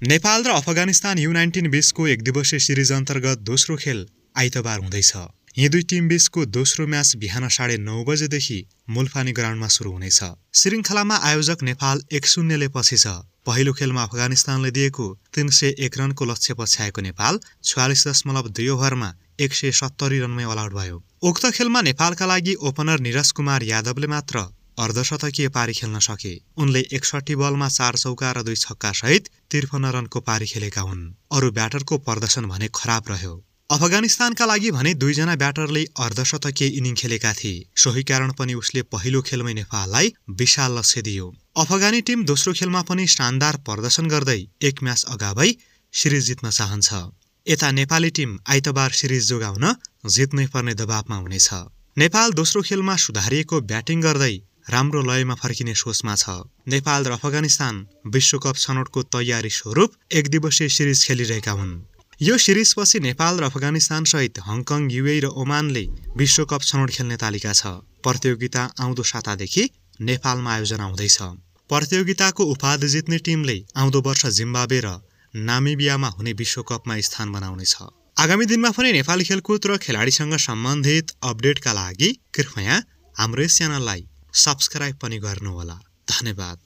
नेपाल र अफगानिस्तान U19 बीचको एक दिवसीय सिरिज अन्तर्गत दोस्रो खेल आइतबार हुँदैछ। यी दुई टिम बीचको दोस्रो म्याच बिहान 9:30 बजेदेखि मुल्फानी ग्राउन्डमा सुरु हुनेछ। श्रृङ्खलामा आयोजक नेपाल 1-0 ले पछि छ। पहिलो खेलमा अफगानिस्तानले दिएको 301 रनको लक्ष्य पछ्याएको नेपाल 44.2 ओभरमा 170 रनमै अल आउट भयो। उक्त खेलमा नेपालका लागि ओपनर निरज कुमार यादवले मात्र अर्धशतकीय पारी खेल्न सके। उनले 61 बलमा 4 चौका र 2 छक्का सहित 53 रनको पारी खेलेका हुन्। अरू ब्याटरको प्रदर्शन भने खराब रह्यो। अफगानिस्तानका लागि भने दुईजना ब्याटरले अर्धशतकीय इनिङ खेलेका थिए। सोही कारण पनि उसले पहिलो खेलमै नेपाललाई विशाल लक्ष्य दियो। अफगानी टिम दोस्रो खेलमा पनि शानदार प्रदर्शन गर्दै एक म्याच अगावै सिरिज जित्न चाहन्छ। यता नेपाली टिम आइतबार सिरिज जोगाउन जित्नै पर्ने दबावमा हुनेछ। नेपाल दोस्रो खेलमा सुधारिएको ब्याटिङ गर्दै राम्रो लयमा फर्किने सोचमा छ। नेपाल र अफगानिस्तान विश्वकप छनौटको तयारी स्वरूप एक दिवसीय सिरिज खेलिरहेका हुन्। यो सिरिजपछि नेपाल र अफगानिस्तान सहित हङकङ, UAE र ओमानले विश्वकप छनौट खेल्ने तालिका छ। प्रतियोगिता आउँदो सातादेखि नेपालमा आयोजना हुँदैछ। प्रतियोगिताको उपाधि जित्ने टिमले आउँदो वर्ष जिम्बाब्वे र नामिबियामा हुने विश्वकपमा स्थान बनाउनेछ। आगामी दिनमा पनि नेपाली खेलकुद र खेलाडीसँग सम्बन्धित अपडेटका लागि कृपया हाम्रो च्यानललाई सब्स्क्राइब पनि गर्नुहोला। धन्यवाद।